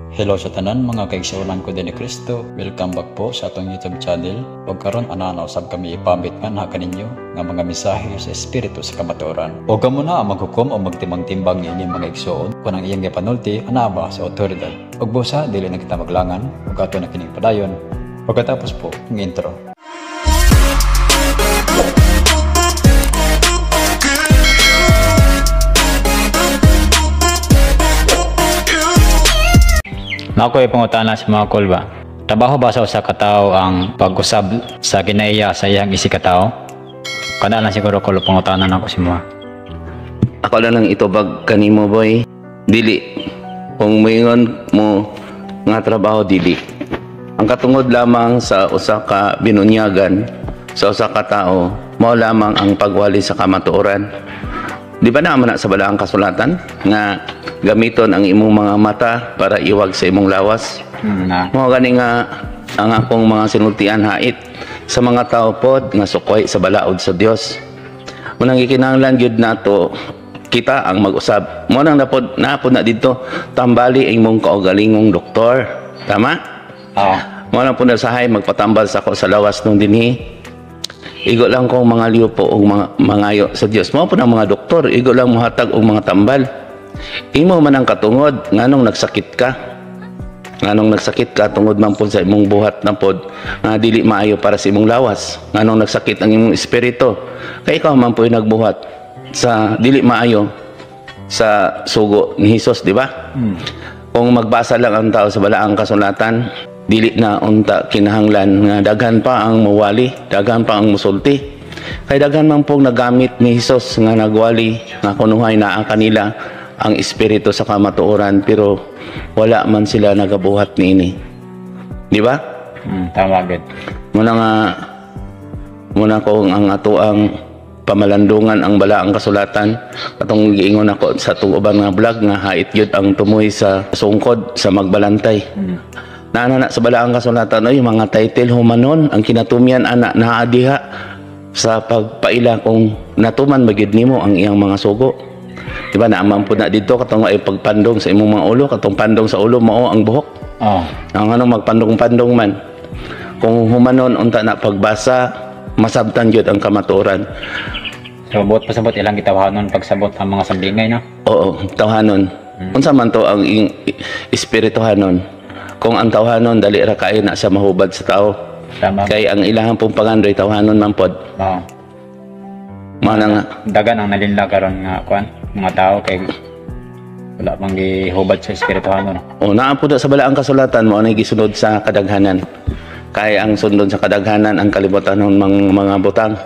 Hello sa tanan mga kaigsuonan ko din ni Kristo. Welcome back po sa atong YouTube channel. Ug karon ana na usab kami ipamit nganha kaninyo nga mga mensahe sa espiritu sa kamatuoran. Ug kamo na ang maghukom o magtimbang-timbang niini, mga igsuon, kung ang iyang gipanulti ana ba sa otoridad. Ug busa dili na kita maglangan ug ato na kining padayon pagkatapos po ng intro. Mao ko'y pangutana sa mga kulba. Trabaho ba sa usa ka tawo ang pag-usab sa kinaiya sa iyang isigkatawo? Kana lang siguro ko pangutana nako si mo. Ako na lang itubag kanimo, boy. Dili. Kung moingon mo nga trabaho, dili. Ang katungod lamang sa usa ka binunyagan sa usa ka tawo mao lamang ang pagwali sa kamatuoran. Di ba naman na sa balaang kasulatan nga gamiton ang imong mga mata para iwag sa imong lawas? Na. Mao gani nga ang akong mga sinultian hait sa mga tao pod nga sukoy sa balaod sa Dios. Munang gikinahanglan gyud nato kita ang mag-usab. Mo nang napod napod na didto tambali ang imong kaugalingong doktor. Tama? Oo. Mo nang pud sahay magpatambal sa ako sa lawas nung dinhi. Igo lang kong mga liyo po og mga mangayo sa Dios. Mao po ang mga doktor, igo lang mohatag og mga tambal. Imo man ang katungod nganong nagsakit ka. Nganong nagsakit ka tungod man po sa imong buhat na pod nga dili maayo para sa imong lawas. Nganong nagsakit ang imong espiritu. Kay ikaw man po yung nagbuhat sa dili maayo sa sugo ni Hesus, di ba? Kung magbasa lang ang tao sa balaang kasulatan, dili na unta kinahanglan nga daghan pa ang muwali, daghan pa ang musulti. Kay daghan man pong nagamit ni Hesus nga nagwali nga kunuhay naa kanila ang espiritu sa kamatuoran, pero wala man sila nagabuhat niini. Di ba? Tama gid. Muna nga muna kung ang ato ang pamalandungan ang balaang kasulatan, atong giingon ako sa tuoban nga vlog nga hait gyud ang tumoy sa sungkod sa magbalantay. Naana na sa balaang kasulatan oy mga title humanon ang kinatumyan ana naa diha sa pagpaila kung natuman magyud nimo ang iyang mga sugo. Di ba naaman pud na didto katong ay pagpandong sa imong mga ulo, katong pandong sa ulo mao ang buhok. Oo. Ang anong magpandong-pandong man. Kung humanon unta na pagbasa, masabtan gyud ang kamatuoran. So buot pasabot ilang gitawhanon pagsabot ang mga sambingay, no? Oo, tawhanon. Unsa man to ang espirituhanon? Kung ang tawhanon dali ra kaayo na siya mahubad sa tao. Tama. Kay ang ilahang pong pangandoy tawhanon man pod. Oo. Mao na nga Dagan ang nalinla karon nga kuan mga tao kay wala mang gihubad sa espirituhanon. O naa po sa balaang kasulatan mo anay gisunod sa kadaghanan. Kay ang sundon sa kadaghanan ang kalibutan ng mga butang.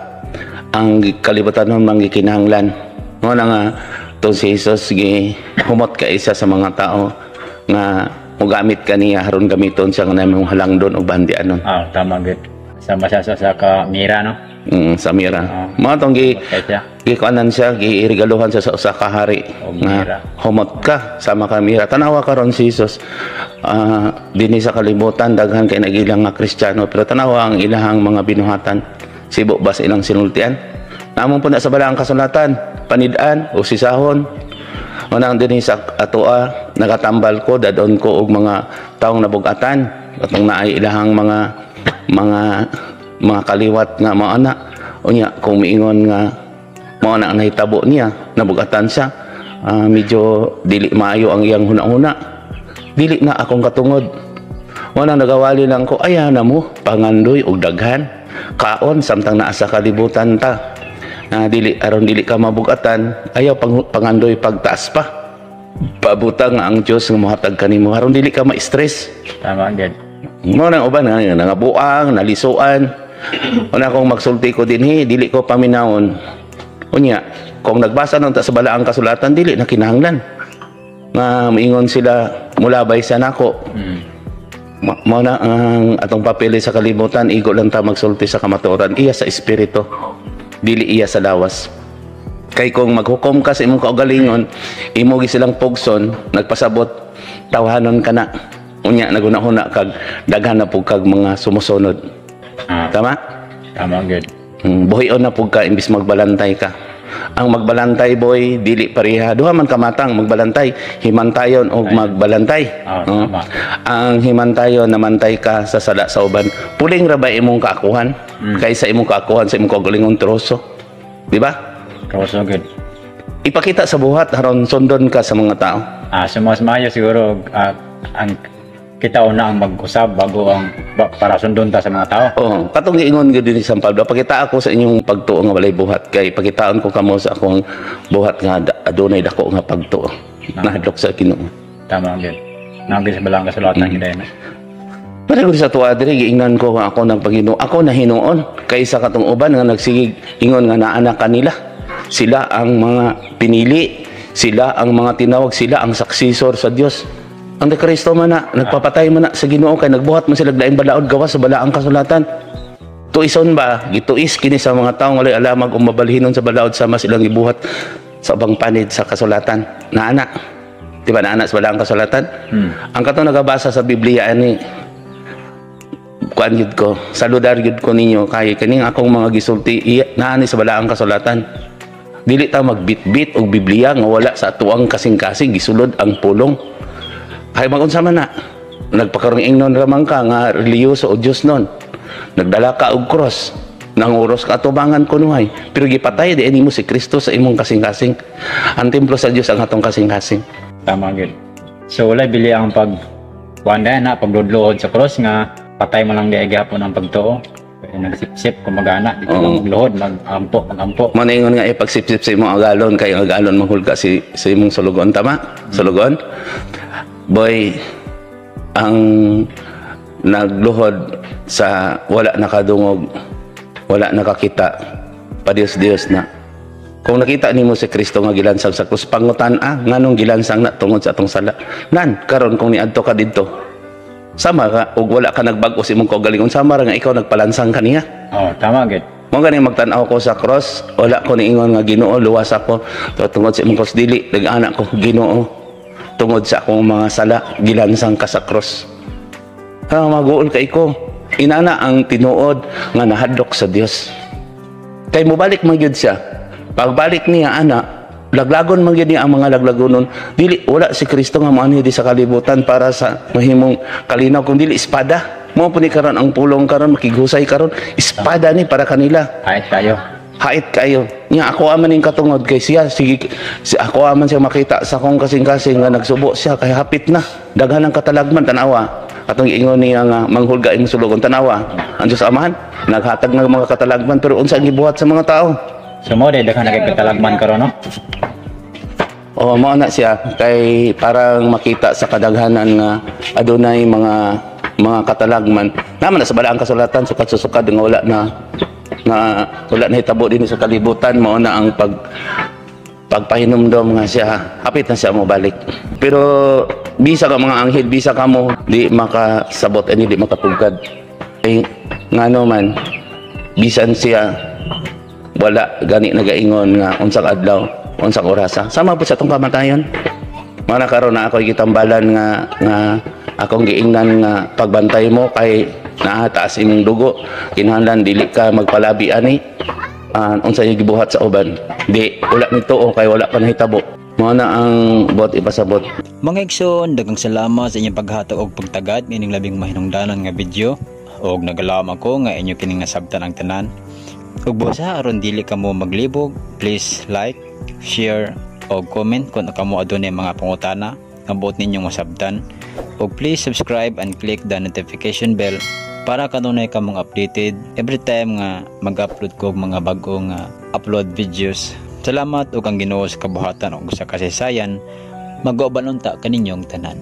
Ang kalibutan ng mga gikinahanglan. Mo na nga to si Jesus gi humot ka isa sa mga tao nga mogamit kaniya aron gamiton siya nga namong halangdon og bandianon. Ah, tama gid. Sama siya sa ka mira, no? Sa mira. Ah. Mga tong gi Kay siya. gikuanan siya, giirigaluhan siya sa usa ka hari Og nga mira. humot ka sama ka mira. Tanawa karon si Jesus dinhi sa kalibutan daghan kay nagilang nga Kristiyano, pero tanawa ang ilahang mga binuhatan. Sibo ba sa ilang sinultian? Namon po na sa balaang kasulatan, panid-an o sisahon. Unang dinhi sa atoa nagatambal ko dadon ko og mga taong nabugatan atong naay ilahang mga mga mga kaliwat nga mao ana. Unya kung miingon nga mao na ang nahitabo niya, nabugatan siya, medyo dili maayo ang iyang huna-huna. Dili na akong katungod. Wala nagawali lang ko, ayaw na mo, pangandoy og daghan. Kaon samtang naa sa kalibutan ta. Na dili aron dili ka mabugatan, ayaw pangandoy pagtaas pa. Paabutang nga ang Dios nga mohatag kanimo aron dili ka ma-stress. Tama gid. Mo nang uban nga nangabuang, nalisuan. Una kong magsulti ko dinhi, dili ko paminawon. Unya, kung nagbasa nung ta sa balaang kasulatan, dili na kinahanglan nga moingon sila mulabay sa nako. Mao na ang atong papel sa kalibutan, igo lang ta magsulti sa kamatuoran, iya sa espiritu, dili iya sa lawas. Kay kung maghukom ka sa imong kaugalingon, imo gi silang pugson, nagpasabot tawhanon ka na. Unya naguna-huna kag daghan na pug kag mga sumusunod. Ah, Tama? tama gid. Buhion na pug ka imbis magbalantay ka. Ang magbalantay, boy, dili pareha. Duha man kamatang magbalantay, himantayon og magbalantay. Ah, No? tama. Ang himantayon, namantay ka sa sala sa uban. Puling ra ba imong kaakuhan kaysa imong kaakuhan sa imong kaugalingong troso? Di ba? Troso gud. Ipakita sa buhat aron sundon ka sa mga tao. So mas maayo siguro ang kita una ang mag-usab bago ang para sundon ta sa mga tao. Oh, katong giingon gyud ni San Pablo, pakita ako sa inyong pagtuo nga walay buhat kay pakitaan ko kamo sa akong buhat nga adunay dako nga pagtuo. Nahadlok sa Ginoo. Tama gyud. Nagis sa balang kasulatan gyud na. Pareho sa tuwa diri, giingnan ko nga ako ng Panginoon. Ako na hinuon kaysa katong uban nga nagsigig ingon nga naana kanila. Sila ang mga pinili, sila ang mga tinawag, sila ang successor sa Dios. Ang de Kristo man na, nagpapatay man na sa Ginoo kay nagbuhat man sila laing balaod gawas sa balaang kasulatan. Tuison ba? Gituis kini sa mga taong walay alamag o mabalhinon sa balaod sama silang gibuhat sa ubang panid sa kasulatan. Naana. Di ba naana sa balaang kasulatan? Ang katong nagabasa sa Biblia ani, kuan gyud ko, saludar gyud ko ninyo kay kining akong mga gisulti naani sa balaang kasulatan. Dili ta magbitbit og Biblia nga wala sa atuang kasing-kasing gisulod ang pulong. Kay magunsa man na, nagpakarong ingnon ra man ka nga relihiyoso o Dios nun. Nagdala ka og cross, nanguros ka atubangan kunuhay, pero gipatay di nimo si Kristo sa imong kasing-kasing. Ang templo sa Dios ang atong kasing-kasing. Tama gyud. So wala bili ang pag kuan na pagludluhod sa cross nga patay mo lang di gihapon ang pagtuo. Kaya nagsipsip kumbaga na di ka lang magluhod, magampo, magampo. Mo na ingon nga ipagsipsip sa imong agalon kay ang agalon mahulga si sa imong sulugon, tama? Sulugon. Boy, ang nagluhod sa wala nakadungog, wala nakakita, pa-Dios-Dios na. Kung nakita nimo si Kristo nga gilansang sa krus, pangutan nganong gilansang na tungod sa atong sala. Nan karon kung niadto ka didto, sama ka ug wala ka nagbag-o sa imong kaugalingon, sama ra nga ikaw nagpalansang kaniya. Oh, tama gyud. Mo gani magtan-aw ko sa cross, wala ko niingon nga Ginoo luwas ako tungod sa imong cross, dili nag-ana ko Ginoo tungod sa akong mga sala gilansang ka sa cross. Ha, maguol kay ko. Inana ang tinuod nga nahadlok sa Dios. Kay mobalik man gyud siya. Pagbalik niya ana, laglagon man gyud niya ang mga laglagonon. Dili wala si Kristo nga moanhi di sa kalibutan para sa mahimong kalinaw kung dili espada. Mao po ni karon ang pulong karon, makighusay karon, espada ni para kanila. Hait kayo. Hait kayo. Nya ako aman ning katungod kay siya, sige si ako aman siya makita sa akong kasing-kasing nga nagsubo siya kay hapit na. Daghan ang katalagman, tanawa. Atong giingon niya nga manghulga imong sulugon, tanawa. Ang Dios Amahan naghatag ng mga katalagman, pero unsa ang gibuhat sa mga tao? So mo dai daghan na katalagman karon, no? O mao na siya kay parang makita sa kadaghanan nga adunay mga katalagman. Naman na sa balaang kasulatan, sukad susukad nga wala na hitabo dinhi sa kalibutan, mao na ang pagpahinumdom nga siya hapit na siya mobalik. Pero bisa ka mga anghel, bisa ka mo di makasabot ani, di makatugkad. Kay ngano man bisan siya wala gani nagaingon nga unsang adlaw, unsang orasa. Sama po sa atong kamatayon. Mana karon na ako gitambalan nga akong giingnan nga pagbantay mo kay naa taas imong dugo, kinahanglan dili ka magpalabi ani. Unsa yung gibuhat sa uban? Di wala ni tuo kay wala pa nahitabo. Mao na ang buot ipasabot. Mga igsoon, daghang salamat sa inyong paghatag og pagtagad nining labing mahinungdanon nga video og nagalaom ako nga inyo kining nasabtan ang tanan. Ug busa aron dili kamo maglibog, please like, share og comment kung kamo adunay mga pangutana nga buot ninyong masabtan. Ug please subscribe and click the notification bell para kanunay kamong updated every time nga mag-upload ko og mga bag-o nga upload videos. Salamat ug ang Ginoo sa kabuhatan ug sa kasaysayan mag-uban unta kaninyong tanan.